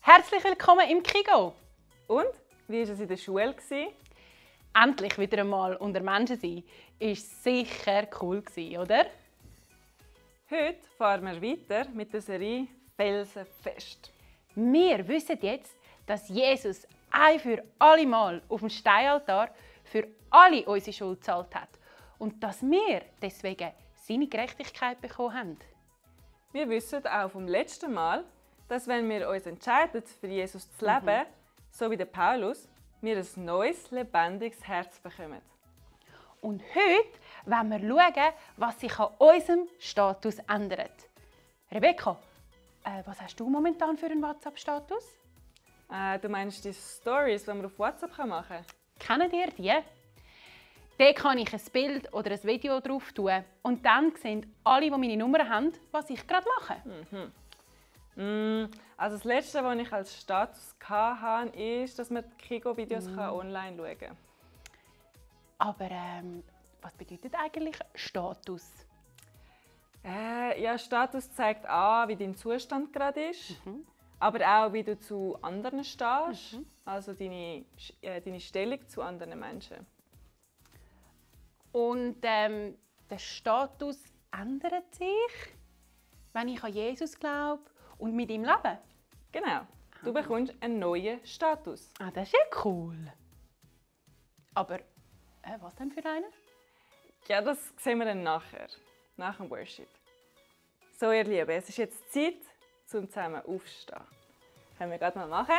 Herzlich willkommen im Kigo! Und? Wie war es in der Schule? Endlich wieder einmal unter Menschen sein, war sicher cool, oder? Heute fahren wir weiter mit der Serie Felsenfest. Wir wissen jetzt, dass Jesus ein für alle Mal auf dem Steinaltar für alle unsere Schuld gezahlt hat und dass wir deswegen seine Gerechtigkeit bekommen haben. Wir wissen auch vom letzten Mal, dass wenn wir uns entscheiden, für Jesus zu leben, so wie der Paulus, wir ein neues, lebendiges Herz bekommen. Und heute wollen wir schauen, was sich an unserem Status ändert. Rebecca, was hast du momentan für einen WhatsApp-Status? Du meinst die Stories, die man auf WhatsApp machen kann? Kennen ihr die? Da kann ich ein Bild oder ein Video drauf tun und dann sehen alle, die meine Nummer haben, was ich gerade mache. Also das Letzte, was ich als Status hatte, ist, dass man die Kigo-Videos online schauen kann. Aber was bedeutet eigentlich Status? Ja, Status zeigt an, wie dein Zustand gerade ist, aber auch, wie du zu anderen stehst, also deine Stellung zu anderen Menschen. Und der Status ändert sich, wenn ich an Jesus glaube und mit ihm lebe? Genau. Du bekommst einen neuen Status. Ah, das ist ja cool. Aber was denn für einen? Ja, das sehen wir dann nachher, nach dem Worship. So, ihr Lieben, es ist jetzt Zeit, zum zusammen aufzustehen. Können wir gerade mal machen?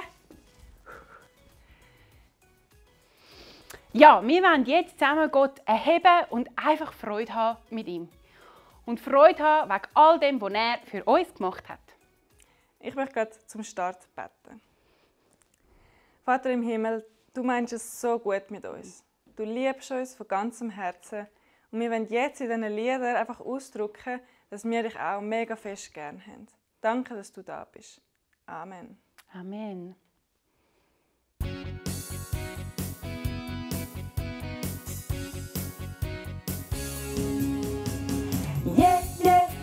Ja, wir wollen jetzt zusammen Gott erheben und einfach Freude haben mit ihm. Und Freude haben wegen all dem, was er für uns gemacht hat. Ich möchte gerade zum Start beten. Vater im Himmel, du meinst es so gut mit uns. Du liebst uns von ganzem Herzen. Und wir wollen jetzt in diesen Liedern einfach ausdrücken, dass wir dich auch mega fest gern haben. Danke, dass du da bist. Amen. Amen.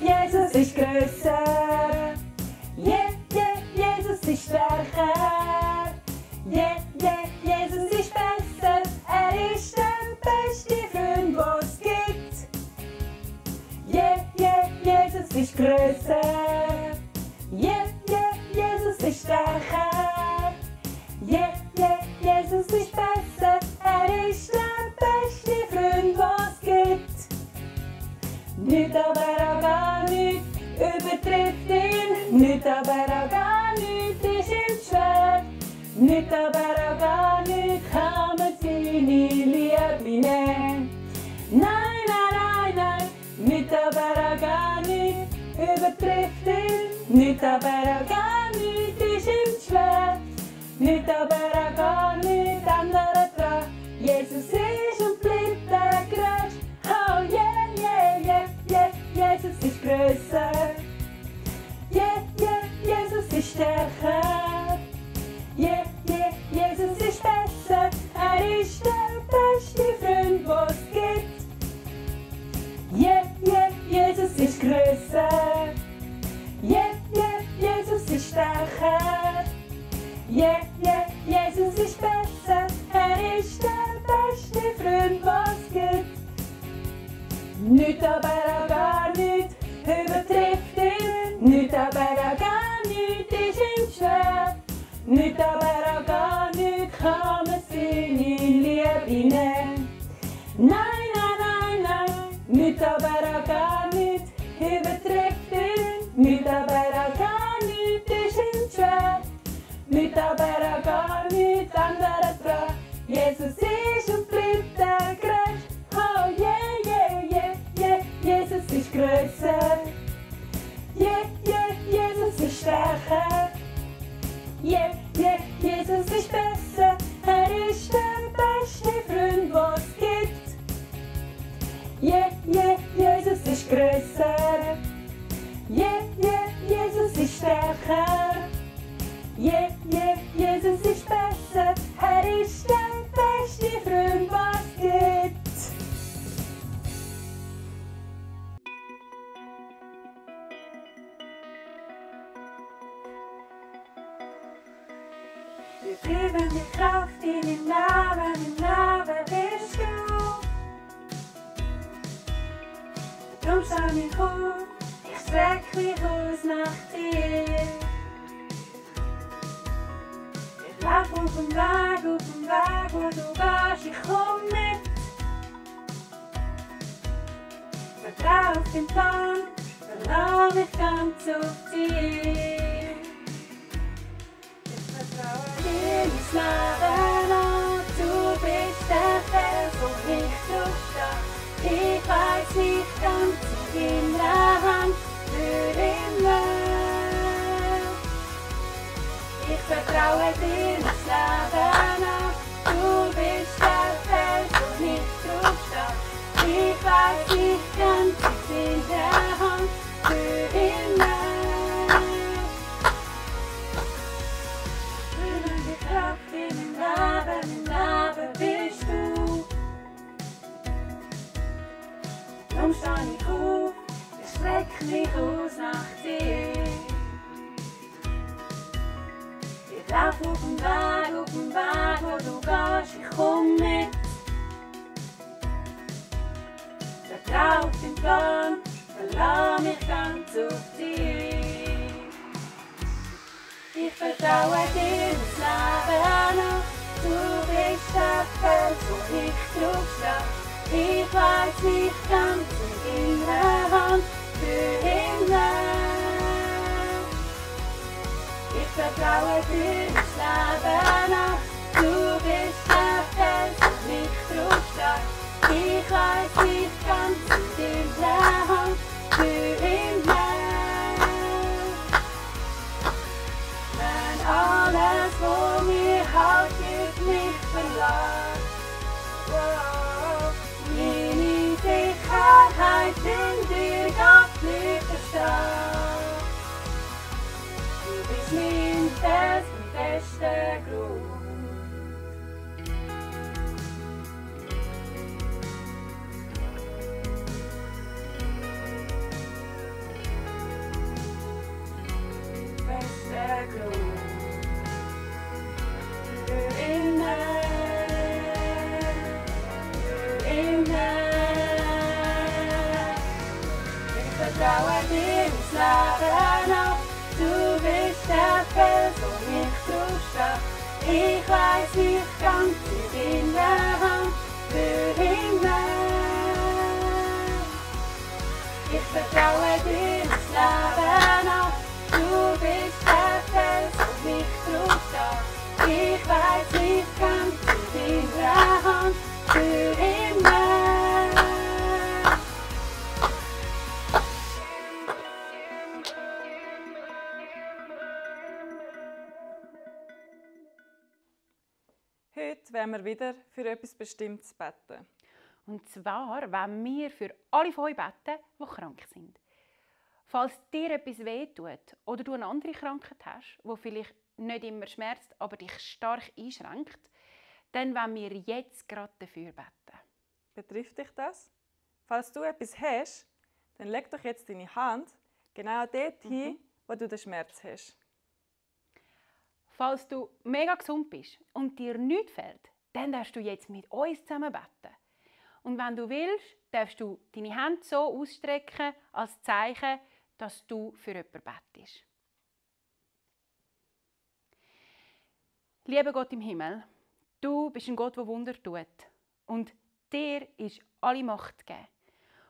Jesus ist grösser. Jesus ist stärker. Jesus ist besser. Er ist der beste Freund, was es gibt. Jesus ist grösser. Jesus ist stärker. Jesus ist besser. Er ist der beste Freund, was es gibt. Nicht aber auch gar nicht übertrifft ihn. Nicht aber auch gar nicht ist ihm schwer. Nicht aber auch gar nicht kann man seine Liebe nehmen. Nein, nein, nein, nein. Nicht aber auch gar nicht übertrifft ihn. Nicht aber auch gar nicht ist ihm schwer. Nicht aber auch gar nicht andere dran. Jesus ist und bleibt der Größte. Oh yeah. Jesus ist grösser. Jesus ist stärker. Jesus ist besser. Er ist der beste Freund, was es gibt. Jesus ist grösser. Jesus ist stärker. Jesus ist besser. Er ist der beste Freund, was es gibt. Nicht aber auch gar nicht übertrifft ihn. Nicht aber auch gar nicht ist ihm schwer. Nicht aber auch gar nicht kann man seine Liebe nehmen. Nein, nein, nein, nein. Nicht aber auch gar nicht übertrifft ihn. Nicht aber auch gar nicht ist ihm schwer. Nicht aber auch gar nicht andere dran. Jesus ist und bleibt der Größte. Oh yeah. Jesus ist grösser. ich auf, ich streck mich aus nach dir. Ich lauf auf dem Weg, wo du gehst, ich komm mit. Vertrau auf den Plan, verlass mich ganz auf dich. Ich vertraue dir mein Leben an, du bist der Fels, wo ich drauf stehe. Ich weiss nicht ganz in deiner Hand für immer. Ich vertraue dir mein Leben an, du bist der Fels, wo ich drauf stehe. Ich weiss nicht ganz in deiner Hand für immer. Die Kraft in meinem Leben bist du. Darum steh ich auf, ich streck mich aus nach dir. Ich lauf auf dem Weg, wo du gehst, ich komm mit. Vertrau auf den Plan, verlass mich ganz auf dich. Ich vertraue dir mein Leben an, du bist der Fels, wo ich drauf stehe. Ich weiss nicht ganz in deiner Hand für immer. Ich vertraue dir mein Leben an, du bist der Fels, wo ich drauf stehe. Ich weiss nicht ganz in deiner Hand für immer. Wenn alles, wo mir halt gibt, mich verlässt. Wow. Meine Sicherheit in dir geht nicht verstehen. Du bist mein Fels, mein bester Grund. Bester Grund. Für immer. Für immer. Ich vertraue dir mein Leben an, du bist der Fels, wo ich drauf stehe. Ich weiss nicht ganz in deiner Hand für immer. Ich vertraue dir mein Leben an, du bist der Fels, wo ich drauf stehe. Ich weiss nicht ganz in deiner Hand für immer. Heute werden wir wieder für etwas Bestimmtes beten. Und zwar wollen wir für alle von euch beten, die krank sind. Falls dir etwas wehtut oder du eine andere Krankheit hast, die vielleicht nicht immer schmerzt, aber dich stark einschränkt, dann wollen wir jetzt gerade dafür beten. Betrifft dich das? Falls du etwas hast, dann leg doch jetzt deine Hand genau dort hin, wo du den Schmerz hast. Falls du mega gesund bist und dir nichts fehlt, dann darfst du jetzt mit uns zusammen beten. Und wenn du willst, darfst du deine Hände so ausstrecken, als Zeichen, dass du für jemanden betest. Lieber Gott im Himmel, du bist ein Gott, der Wunder tut. Und dir ist alle Macht gegeben.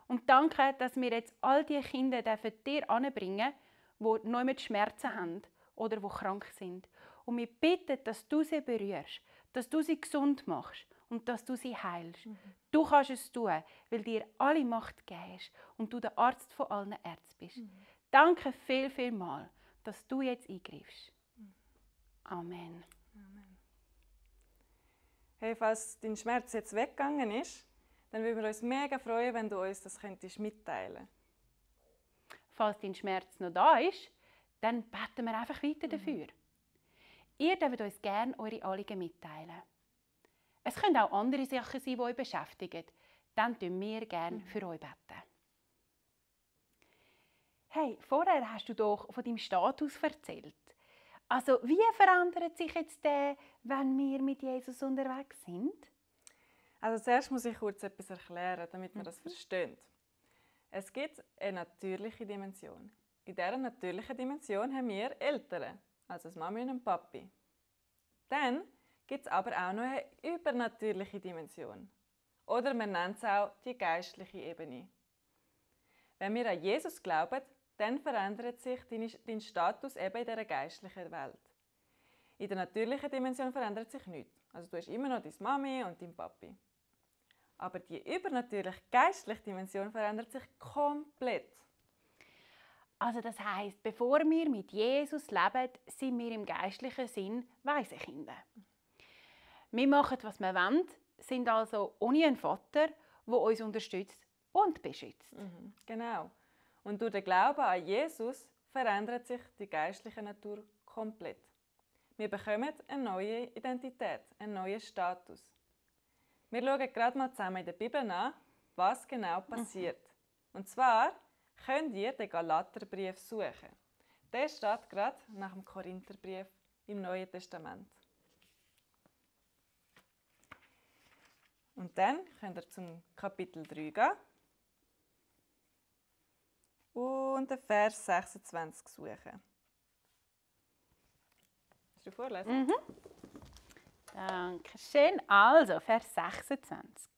Und danke, dass wir jetzt all die Kinder dir anbringen dürfen, die noch mit Schmerzen haben oder die krank sind. Und wir bitten, dass du sie berührst, dass du sie gesund machst und dass du sie heilst. Du kannst es tun, weil dir alle Macht gegeben ist und du der Arzt von allen Ärzten bist. Danke viel mal, dass du jetzt eingreifst. Amen. Hey, falls dein Schmerz jetzt weggegangen ist, dann würden wir uns mega freuen, wenn du uns das mitteilen könntest. Falls dein Schmerz noch da ist, dann beten wir einfach weiter dafür. Ihr dürft uns gerne eure Anliegen mitteilen. Es können auch andere Sachen sein, die euch beschäftigen. Dann beten wir gerne für euch beten. Hey, vorher hast du doch von deinem Status erzählt. Also, wie verändert sich jetzt der, wenn wir mit Jesus unterwegs sind? Also zuerst muss ich kurz etwas erklären, damit wir das verstehen. Es gibt eine natürliche Dimension. In dieser natürlichen Dimension haben wir Eltern, also das Mami und ein Papi. Dann gibt es aber auch noch eine übernatürliche Dimension. Oder man nennt es auch die geistliche Ebene. Wenn wir an Jesus glauben, dann verändert sich dein Status eben in dieser geistlichen Welt. In der natürlichen Dimension verändert sich nichts. Also du hast immer noch deine Mami und deinen Papi. Aber die übernatürliche geistliche Dimension verändert sich komplett. Also das heisst, bevor wir mit Jesus leben, sind wir im geistlichen Sinn Waisenkinder. Wir machen, was wir wollen, sind also ohne einen Vater, der uns unterstützt und beschützt. Genau. Und durch den Glauben an Jesus verändert sich die geistliche Natur komplett. Wir bekommen eine neue Identität, einen neuen Status. Wir schauen gerade mal zusammen in der Bibel an, was genau passiert. Und zwar könnt ihr den Galaterbrief suchen. Der steht gerade nach dem Korintherbrief im Neuen Testament. Und dann könnt ihr zum Kapitel 3 gehen und den Vers 26 suchen. Willst du vorlesen? Dankeschön. Also, Vers 26.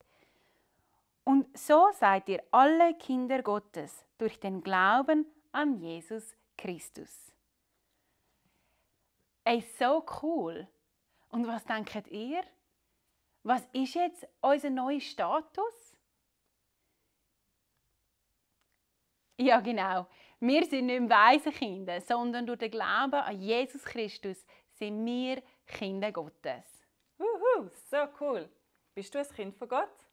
Und so seid ihr alle Kinder Gottes durch den Glauben an Jesus Christus. Ey, so cool. Und was denkt ihr? Was ist jetzt unser neuer Status? Ja, genau. Wir sind nicht mehr Waisenkinder, sondern durch den Glauben an Jesus Christus sind wir Kinder Gottes. So cool. Bist du ein Kind von Gott?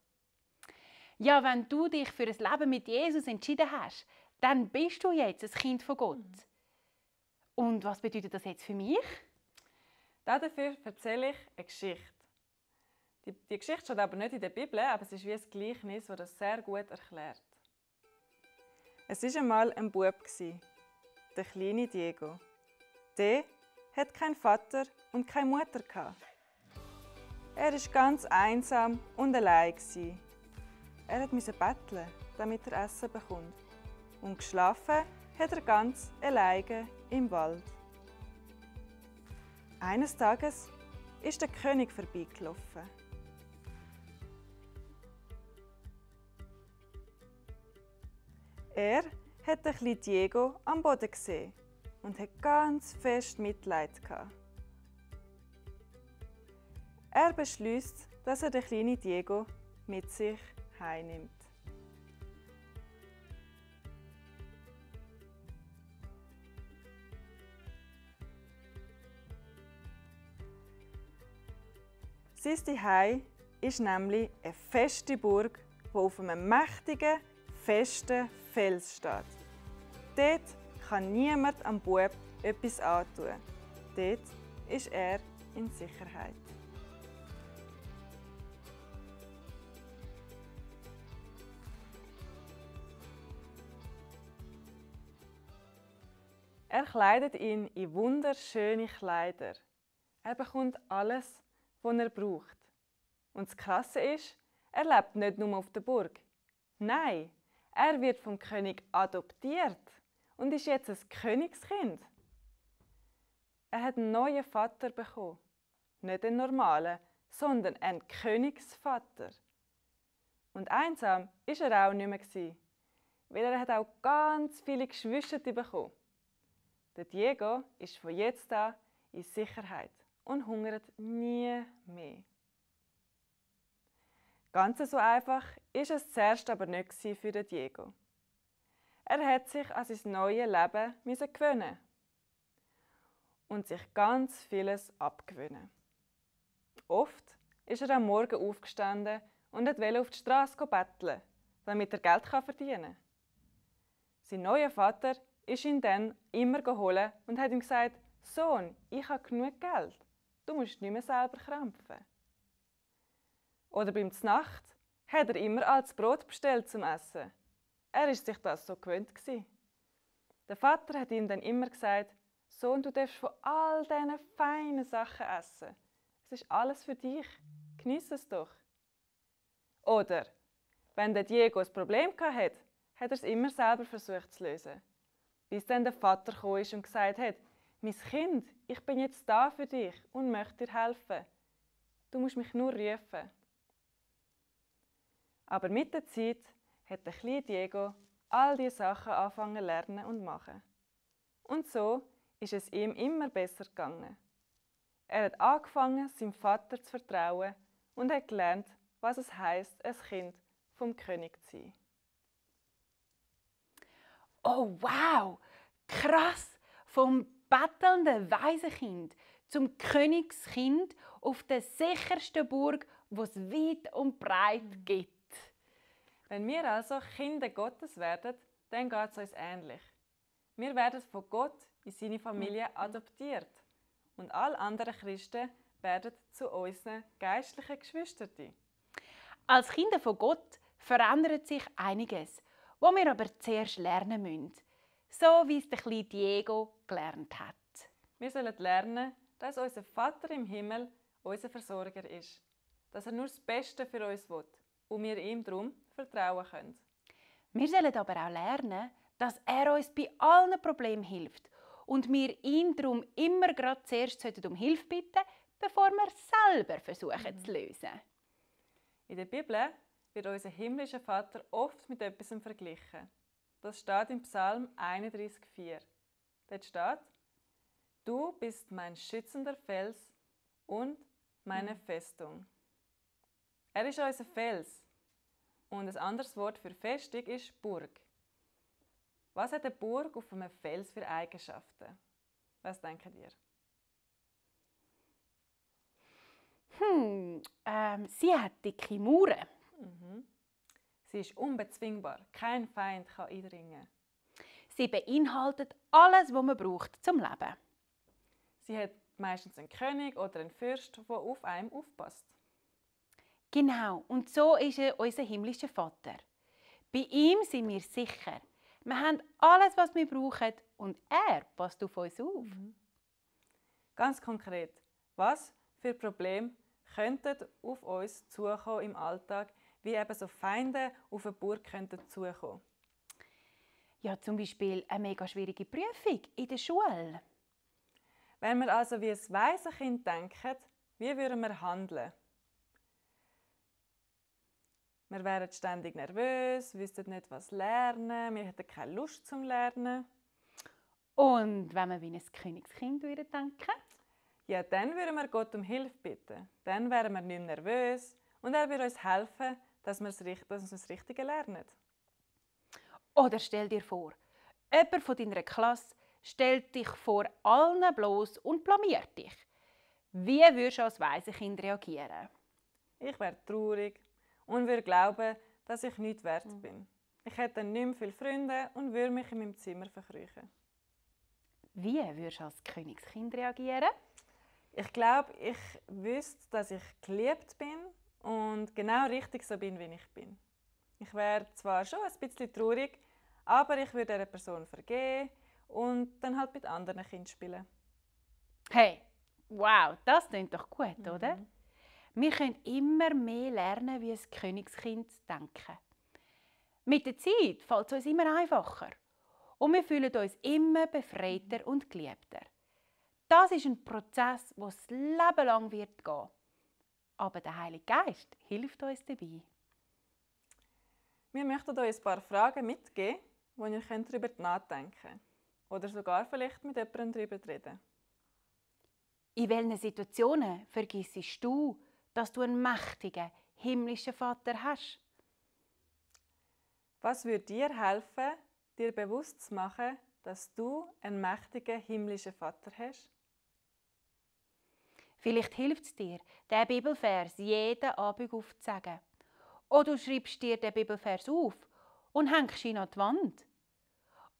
Ja, wenn du dich für ein Leben mit Jesus entschieden hast, dann bist du jetzt ein Kind von Gott. Und was bedeutet das jetzt für mich? Dafür erzähle ich eine Geschichte. Die Geschichte steht aber nicht in der Bibel, aber es ist wie ein Gleichnis, das das sehr gut erklärt. Es war einmal ein Bub, der kleine Diego. Der hatte keinen Vater und keine Mutter. Er war ganz einsam und allein. Er musste betteln, damit er Essen bekommt. Und geschlafen hat er ganz alleine im Wald. Eines Tages ist der König vorbeigelaufen. Er hat den kleinen Diego am Boden gesehen und hat ganz fest Mitleid gehabt. Er beschließt, dass er den kleinen Diego mit sich heimnimmt. Sein Zuhause ist nämlich eine feste Burg, die auf einem mächtigen, festen Fels steht. Dort kann niemand am Bub etwas antun. Dort ist er in Sicherheit. Er kleidet ihn in wunderschöne Kleider. Er bekommt alles, was er braucht. Und das Krasse ist, er lebt nicht nur auf der Burg. Nein, er wird vom König adoptiert und ist jetzt ein Königskind. Er hat einen neuen Vater bekommen. Nicht einen normalen, sondern einen Königsvater. Und einsam war er auch nicht mehr, weil er hat auch ganz viele Geschwister bekommen. Der Diego ist von jetzt an in Sicherheit und hungert nie mehr. Ganz so einfach ist es zuerst aber nicht für den Diego. Er hat sich an sein neues Leben gewöhnen und sich ganz vieles abgewöhnen. Oft ist er am Morgen aufgestanden und wollte auf die Straße betteln, damit er Geld verdienen kann. Sein neuer Vater ist ihn dann immer geholt und hat ihm gesagt: Sohn, ich habe genug Geld. Du musst nicht mehr selber krampfen. Oder beim Znacht hat er immer als Brot bestellt zum Essen. Er ist sich das so gewöhnt gewesen. Der Vater hat ihm dann immer gesagt: Sohn, du darfst von all diesen feinen Sachen essen. Es ist alles für dich. Genieß es doch. Oder wenn der Diego ein Problem hatte, hat er es immer selber versucht zu lösen. Bis dann der Vater gekommen ist und gesagt hat, «Mein Kind, ich bin jetzt da für dich und möchte dir helfen. Du musst mich nur rufen.» Aber mit der Zeit hat der kleine Diego all diese Sachen angefangen zu lernen und machen. Und so ist es ihm immer besser gegangen. Er hat angefangen, seinem Vater zu vertrauen und hat gelernt, was es heisst, ein Kind vom König zu sein. Oh wow, krass! Vom bettelnden Waisenkind zum Königskind auf der sichersten Burg, die es weit und breit gibt. Wenn wir also Kinder Gottes werden, dann geht es uns ähnlich. Wir werden von Gott in seine Familie adoptiert und alle anderen Christen werden zu unseren geistlichen Geschwistern. Als Kinder von Gott verändert sich einiges, wo wir aber zuerst lernen müssen. So wie es der kleine Diego gelernt hat. Wir sollen lernen, dass unser Vater im Himmel unser Versorger ist. Dass er nur das Beste für uns will und wir ihm darum vertrauen können. Wir sollen aber auch lernen, dass er uns bei allen Problemen hilft und wir ihn darum immer gerade zuerst um Hilfe bitten sollten, bevor wir selber versuchen zu lösen. In der Bibel wird unser himmlischer Vater oft mit etwas verglichen. Das steht im Psalm 31,4. Dort steht: Du bist mein schützender Fels und meine Festung. Er ist unser Fels. Und ein anderes Wort für Festung ist Burg. Was hat eine Burg auf einem Fels für Eigenschaften? Was denkt ihr? Sie hat dicke Mauern. Sie ist unbezwingbar. Kein Feind kann eindringen. Sie beinhaltet alles, was man braucht zum Leben. Sie hat meistens einen König oder einen Fürst, der auf einem aufpasst. Genau, und so ist er unser himmlischer Vater. Bei ihm sind wir sicher. Wir haben alles, was wir brauchen und er passt auf uns auf. Ganz konkret, was für Probleme könnten auf uns zukommen im Alltag, wie eben so Feinde auf eine Burg könnten zukommen? Ja, zum Beispiel eine mega schwierige Prüfung in der Schule. Wenn wir also wie ein Waisenkind denken, wie würden wir handeln? Wir wären ständig nervös, wüssten nicht, was lernen, wir hätten keine Lust zum Lernen. Und wenn wir wie ein Königskind denken? Ja, dann würden wir Gott um Hilfe bitten. Dann wären wir nicht mehr nervös und er würde uns helfen, dass wir das Richtige lernen. Oder stell dir vor, jemand von deiner Klasse stellt dich vor allen bloß und blamiert dich. Wie würdest du als Waisenkind reagieren? Ich wäre traurig und würde glauben, dass ich nichts wert bin. Ich hätte dann nicht mehr viele Freunde und würde mich in meinem Zimmer verkriechen. Wie würdest du als Königskind reagieren? Ich glaube, ich wüsste, dass ich geliebt bin und genau richtig so bin, wie ich bin. Ich wäre zwar schon ein bisschen traurig, aber ich würde dieser Person vergeben und dann halt mit anderen Kindern spielen. Hey, wow, das klingt doch gut, oder? Wir können immer mehr lernen, wie ein Königskind zu denken. Mit der Zeit fällt es uns immer einfacher und wir fühlen uns immer befreiter und geliebter. Das ist ein Prozess, der das Leben lang wird gehen. Aber der Heilige Geist hilft uns dabei. Wir möchten euch ein paar Fragen mitgeben, wo ihr darüber nachdenken könnt. Oder sogar vielleicht mit jemandem darüber reden. In welchen Situationen vergissest du, dass du einen mächtigen, himmlischen Vater hast? Was würde dir helfen, dir bewusst zu machen, dass du einen mächtigen himmlischen Vater hast? Vielleicht hilft es dir, diesen Bibelvers jeden Abend aufzusagen. Oder du schreibst dir den Bibelvers auf und hängst ihn an die Wand.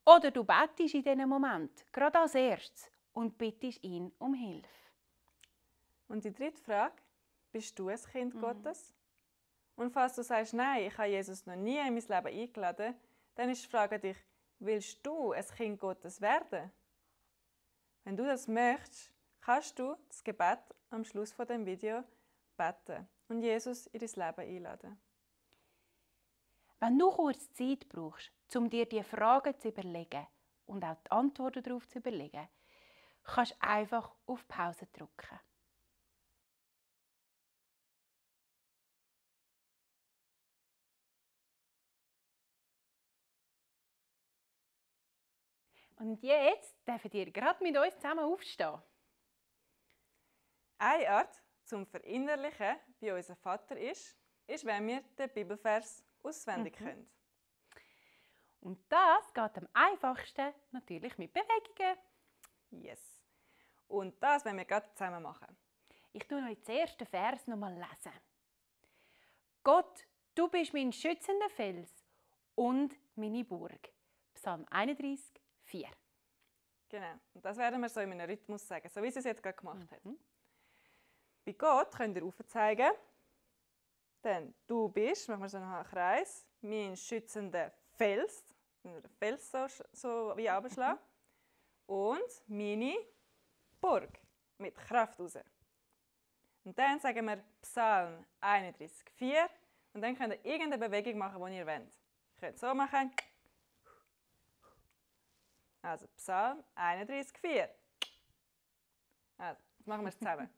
Oder du betest in diesem Moment, gerade als erstes, und bittest ihn um Hilfe. Und die dritte Frage, bist du ein Kind Gottes? Und falls du sagst, nein, ich habe Jesus noch nie in mein Leben eingeladen, dann ist die Frage an dich, willst du ein Kind Gottes werden? Wenn du das möchtest, kannst du das Gebet am Schluss von dem Video beten und Jesus in dein Leben einladen. Wenn du kurz Zeit brauchst, um dir diese Fragen zu überlegen und auch die Antworten darauf zu überlegen, kannst du einfach auf Pause drücken. Und jetzt dürfen ihr gerade mit uns zusammen aufstehen. Eine Art zum Verinnerlichen, wie unser Vater ist, wenn wir den Bibelvers auswendig können. Und das geht am einfachsten natürlich mit Bewegungen. Yes. Und das wollen wir gerade zusammen machen. Ich tue euch den ersten Vers nochmal lesen. Gott, du bist mein schützender Fels und meine Burg. Psalm 31, 4. Genau. Und das werden wir so in einem Rhythmus sagen, so wie sie es jetzt gerade gemacht hat. Bei Gott könnt ihr aufzeigen, denn du bist, machen wir so einen Kreis, mein schützender Fels, den Fels so wie abschlagen, und meine Burg mit Kraft raus. Und dann sagen wir Psalm 31, 4 und dann könnt ihr irgendeine Bewegung machen, die ihr wollt. Ihr könnt so machen. Also Psalm 31, 4. Also, jetzt machen wir es zusammen.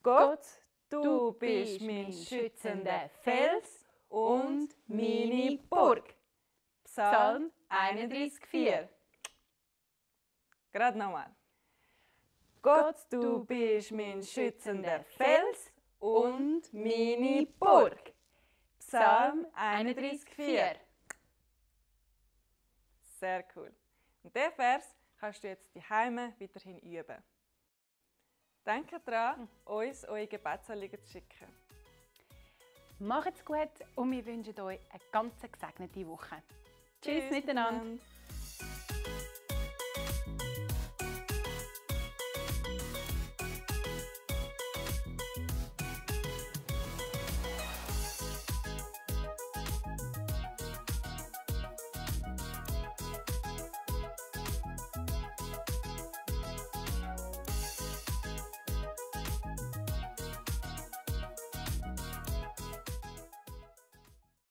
Gott, du bist mein schützender Fels und meine Burg. Psalm 31, 4. Gerade nochmal. Gott, du bist mein schützender Fels und meine Burg. Psalm 31, 4. Sehr cool. Und diesen Vers kannst du jetzt daheim weiterhin üben. Denkt daran, uns eure Gebetsanliegen zu schicken. Macht's gut und wir wünschen euch eine ganz gesegnete Woche. Tschüss miteinander.